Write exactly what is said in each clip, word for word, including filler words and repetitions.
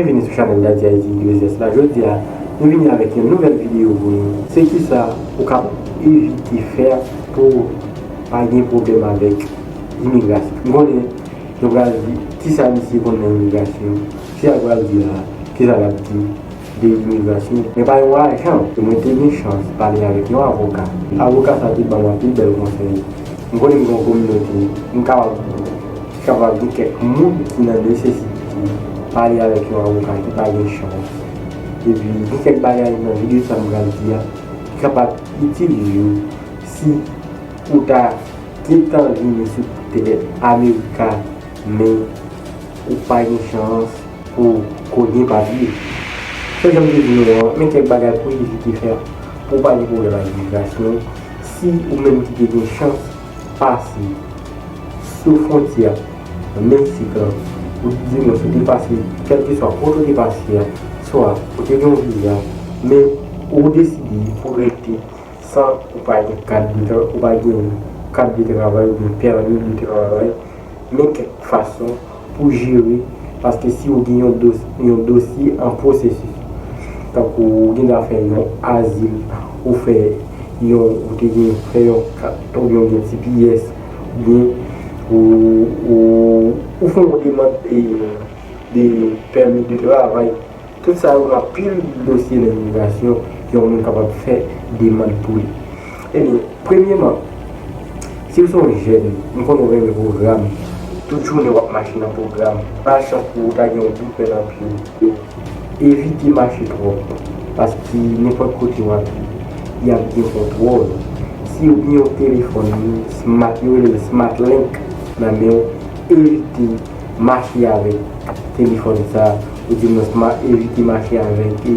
Byenvini sou chanèl Daddy Haiti Iglesias la. Jodi a, nou vini avèk yon nouvèl videyo pou nou. Se kisa ou kapab evite fè pou pa gen pwoblèm avèk imigrasyon. M konnen nou pral di, kisa misye konn nan imigrasyon? Kisa l pral di la? Kisa l ap di de imigrasyon? Men pa yon ajan, mwen te gen chans pale avèk yon avoka. Avoka sa te ban m anpil bèl konsèy. M konnen m gen yon kominote, m kapab, ki kapab gen kèk moun ki nan nesesite pale avèk yon avoka ki pa gen chans. Epi, gen kèk bagay nan videyo sa m pral di a, ki kapab itil yo si ou ta gentan vini sou tè Amerika, men ou pa gen chans pou konnen papye. Fè jan m te di nou an, men kèk bagay pou evite fè pou w pa gen pwoblèm ak imigrasyon. Si ou menm ki te gen chans pase sou fwontyè Meksik lan, ou di mwen si w te pase kèlkeswa kote w te pase a, swa ou te gen yon viza, men ou deside pou rete san ou pa gen kat de tra-, ou pa gen kat de travay oubyen pèmi de travay, men kèk fason pou jere, paske si ou gen yon dos-, yon dosye an pwosesis, tankou ou gen dwa fè yon azil, ou fè yon, ou te gen fè yon kat, oubyen ou gen T P S, oubyen ou, ou, ou fè yon demann de, de pèmi de travay. Tout sa yo gen anpil dosye nan imigrasyon ke yon moun kapab fè demann pou li. Ebyen, premyeman, si w se yon jèn, m konnen w renmen pwogram, tout jounen w ap mache nan pwogram, malchans pou ou ta gen yon bout pè nan pye w. Evite mache twòp, paske nenpòt kote w ap ye, y ap gen kontwòl. Si w gen yon telefòn smart, yo rele l smart link nan men w, evite mache avèk telefòn sa, ou di mwen ma-, evite mache avèk, e,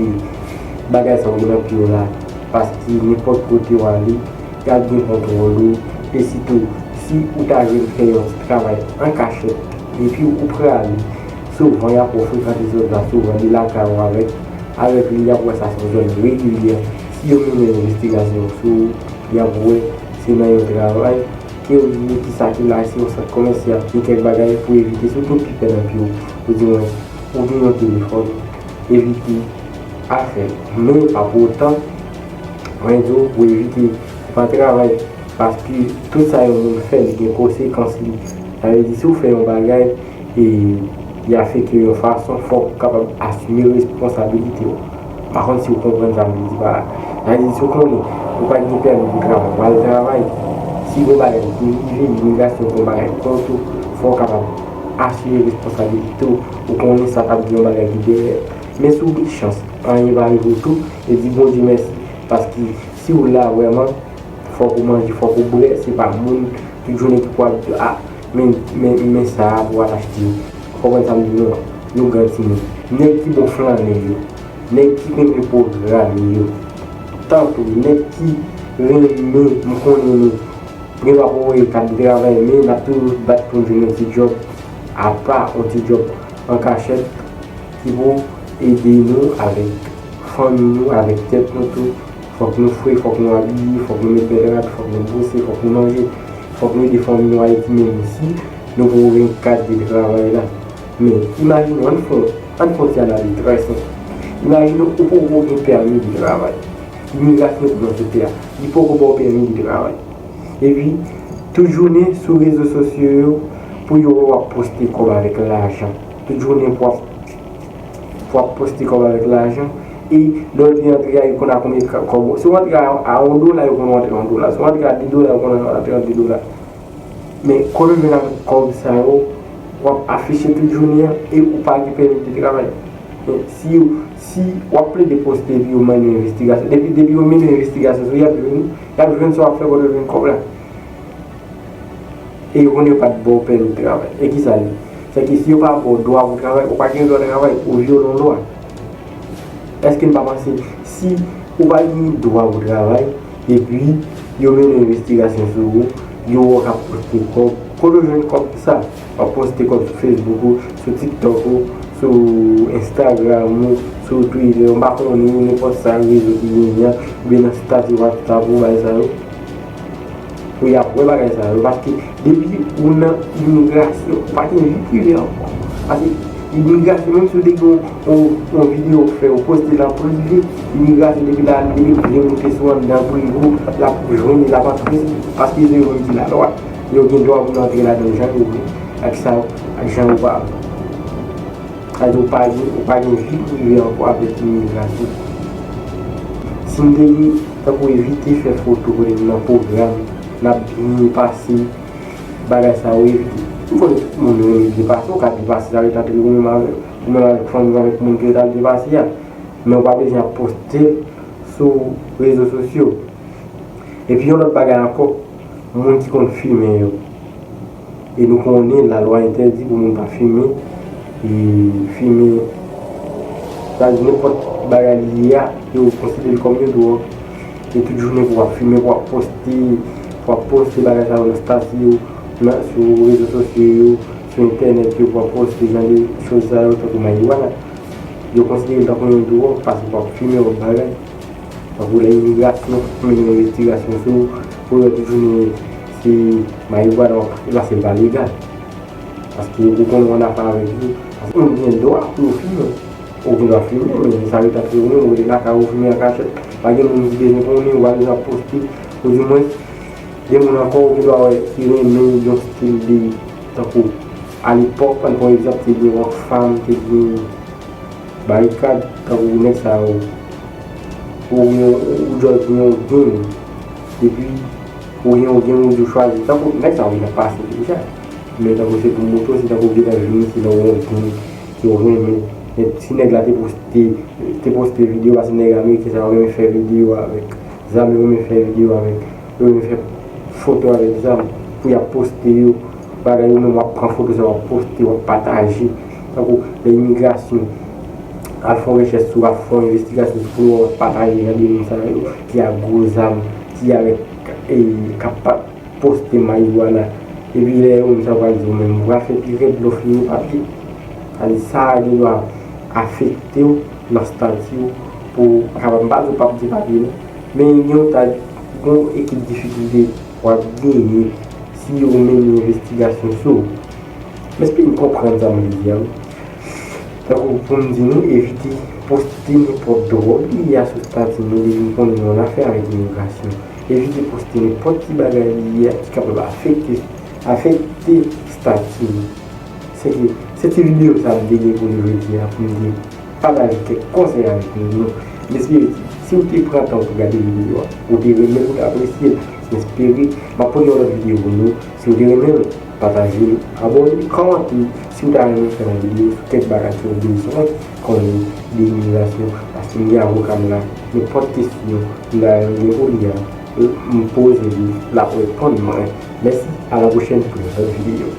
bagay sa ou gen nan pye w la, paske nenpòt kote w ale, y ap gen kontwòl ou, e sitou, si ou ta jwenn fè yon ti travay an kachèt, epi ou prale, souvan y ap wè w frekante zòn la, souvan de lakay ou avèk, avèk li, y ap wè sa se yon zòn regilyè. Si yo mennen envestigasyon sou ou, y ap wè se nan yon travay ke w ye, kisa ki la, se yon sant komèsyal, gen kèk bagay pou evite, sitou pi pè nan pye w, pou di mwen, ou gen yon telefòn, evite afè. Men pa pou otan, mwen di w pou evite pa travay, paske tout sa yon moun fè, li gen konsekans li. Sa vle di, si w fè yon bagay, e li afekte w yon fason, fòk ou kapab asime responsabilite w. M pa konn si w konprann sa m vle di pa la. Sa vle di, si w konnen ou pa t gen pèmi pou travay, w al travay, si gon bagay ki rive, imigrasyon gon bagay kont ou, fò w kapab asime responsabilite w. Ou konnen sa t ap gen yon bagay ki dèyè. Men si w gen chans, anyen pa rive w tou, e di Bondye mèsi. Paske si w la vrèman, fòk ou manje, fòk ou bwè, se pa moun tout jounen ki pou ap di, a, men, men, men sa a pou w al achte. Ou konprann sa m di nou an? Nou gran timoun. Nèg ki bon flannen yo, nèg ki renmen pwogram yo, tankou nèg ki renmen, m konnen nou, gen dwa pou w voye kat de travay, men n ap toujou bat pou n jwenn yon ti djòb apa, yon ti djòb an kachèt ki pou ede nou avèk fanmi nou, avèk tèt nou tou. Fòk nou fre, fòk nou abiye, fòk nou met bèl rad, fòk nou bwose, fòk nou manje, fòk nou ede fanmi nou a epi menm si nou poko gen kat de travay la. Men, imajine w, ann fè, ann fè yon ti analiz trè senp. Imajine w, ou poko gen pèmi de travay. Imigrasyon pran sou tè a. Li poko ba w pèmi de travay. Epi, tout jounen sou rezo sosyo yo, pou yo wè w ap poste kòb avèk lajan. Tout jounen pou w ap w ap poste kòb avèk lajan. E lè w te antre a, yo konn a konbyen ka-, kòb. Si w antre a, a yon dola, yo konn w antre a yon dola. Si w antre a de dola, yo konn w antre a de dola. Men, kote w jwenn avèk kòb sa yo, w ap afiche tout jounen an, e ou pa gen pèmi de travay. Men, si yo, si w ap plede poste epi yo mennen yon envestigasyon, depi, depi yo mennen yon envestigasyon sou ou, y ap jwenn, y ap jwenn sa w ap fè, kote w jwenn kòb la. E yo konnen yo pa t ba w pèmi travay. E kisa l ye? Sèke si yo pa ba w dwa pou travay, ou pa gen dwa travay, ou vyole yon lwa. Èske n pa panse, si ou pa gen dwa pou travay, epi yo mennen envestigasyon sou ou, yo wè w k ap poste kòb, kote w jwenn kòb sa? W ap poste kòb sou Facebook ou, sou TikTok ou, sou Instagram ou, sou Twitter, m pa konnen, nenpòt sa rezo ki genyen an, oubyen nan estati WhatsApp ou, bagay sa yo. Pou y ap wè bagay sa yo, paske depi ou nan imigrasyon, ou pa gen vi prive ankò. Paske Imigrasyon, menm si w te gen yon, yon, yon videyo w fè, ou poste l an prive, imigrasyon depi la, depi l vle moute sou anndan prive w, l ap jwenn, l ap antre, paske se yo menm ki lalwa. Yo gen dwa pou yo antre ladan l jan yo vle, ak sa, ak jan yo pa vle. Sa vle di ou pa gen, ou pa gen vi prive ankò avèk imigrasyon. Si n te gen, tankou evite fè foto kote n nan pwogram, n ap byen pase, bagay sa yo evite. M konnen tout moun renmen byen pase, ou ka byen pase, sa ret antre ou menm avèk, ou menm avèk fanmi w, avèk moun ke w t al byen pase a. Men ou pa bezwen ap poste l sou rezo sosyo. Epi yon lòt bagay ankò, moun ki konn fimen yo. E nou konnen lalwa entèdi pou moun pa fimen. E fimen, sa vle di nenpòt bagay li ye a, yo konsidere l kòm yon dwòg. E tout jounen pou w ap fimen, pou w ap poste, pou w ap poste bagay sa yo nan estati yo, nan, sou rezo sosyo yo, sou entènèt yo, pou w ap poste jan de choz sa yo, tankou marijuana. Yo konsidere l tankou yon dwòg, paske w ap fimen, w ap bagay. Tankou lè imigrasyon mennen yon envestigasyon sou ou, pou yo toujou gen se marijuana w ap, e paske l pa legal. Paske ou konnen w annafè avèk li. Paske ou gen dwa pou yo fimen. Ou gen dwa fimen, men sa yo t ap fimen, ou rete lakay ou fimen an kachèt. Pa gen moun ki bezwen konnen, ou pa bezwen ap poste. Ou di mwen, gen moun ankò ou gen dwa wè ki renmen yon stil de, tankou, alepòk, ann pran egzanp, te gen Rockfam, te gen Barikad, tankou nèg sa yo. Ou gen, ou jwenn gen yon gang, epi ou gen yon gang ou di w chwazi. Tankou nèg sa yo gentan pase deja. Men tankou se pou moto, se tankou gentan vini, se nan yon gang ki yo renmen. Men si nèg la te poste, te poste videyo, paske nèg ameriken sa yo renmen fè videyo avèk zam, yo renmen fè videyo avèk, yo renmen fè foto avèk zam, pou y ap poste yo, bagay yo menm w ap pran foto sa, w ap poste, w ap pataje. Tankou lè imigrasyon al fè yon rechèch sou, al fè yon envestigasyon sou, pou yo pataje jan de moun sa yo, ki ak gwo zam, ki avèk, e, k ap pa-, poste marijuana. Epi lè yo menm sa yo pral di w menm, ou pral fè pi rèd lè w fin gen papye. Sa vle di sa a gen dwa afekte w nan estati w pou w kapab, m pa di w p ap gen papye non. Men gen yon ta, gen yon ekip difikilte w ap genyen si yo mennen envestigasyon sou ou. M espere n konprann sa m vle di a wi. Tankou pou m di nou, evite poste nenpòt dwòg li ye a sou estati nou depi n konnen nou annafè avèk imigrasyon. Evite poste nenpòt ki bagay li ye a ki kapab afekte, afekte estati nou. Se ke, se ti videyo sa m te gen pou nou jodi a, pou m te pataje kèk konsèy avèk nou. M espere si w te pran tan w pou gade videyo a, ou te renmen l, ou te apresye l. M espere m ap pote yon lòt videyo pou nou. Si w te renmen l, pataje l, abòne, kòmante. Si w ta renmen fè yon videyo sou kèk bagay ke w bezwen konnen de imigrasyon, paske m gen avoka m la, nenpòt kesyon m ta renmen gen pou li a, m poze li, l ap reponn mwen. Mèsi, a la pwochèn pou yon lòt videyo.